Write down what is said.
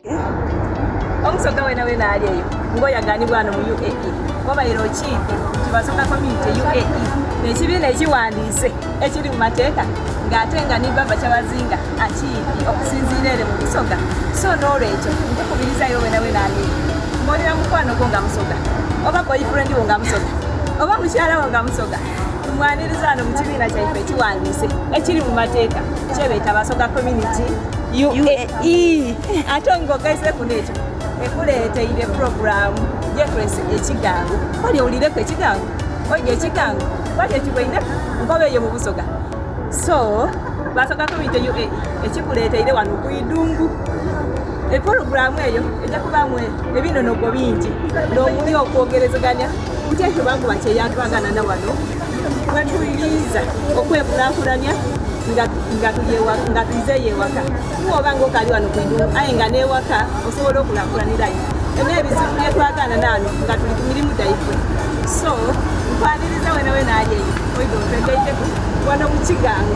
Omusoga wenawena ali eyo ng'oyaganibwa ghano mu UAE, wabaire okiidhi nti Basoga Community UAE n'ekibiina ekiwandiise ekiri mu mateeka ng'ate nga ni Baba Kyabazinga akiidhi okusinziira ere mu Busoga. So n'olwekyo nkukubiriza iwe wenawena ali eyo ng'olina mukwano gwo nga Musoga oba boyfriend wo nga Musoga oba mukyala wo nga Musoga, tumwaniriza ghano mu kibiina kyaife ekiwandiise ekiri mu mateeka kyebeeta Basoga Community UAE. Ate ng'ogaiseku n'ekyo, ekuleeteire pulogulaamu gyetwese Ekigango. Wali owuliireku ekigango? Oidhi ekigango? Wali okiboineku? Nkoba eyo mu Busoga. So, Basoga Community UAE ekikuleeteire wano ku idungu. Epulogulaamu eyo eja kubaamu ebinonogo bingi n'omuli okwogerezegania ku kyekyo bankuba kyeyatwaganana wano bwetuliiza okwekulakulania nga twizeeyo ewaka. Iwe oba nga okaali wano ku idungu aye nga n'ewaka osobola okulakulanirayo n'ebizibu byetwaganana wano nga tuli ku mirimu dhaifwe. So, nkwaniriza wenawena ali eyo oidhe otwegaiteku wano mu kigango.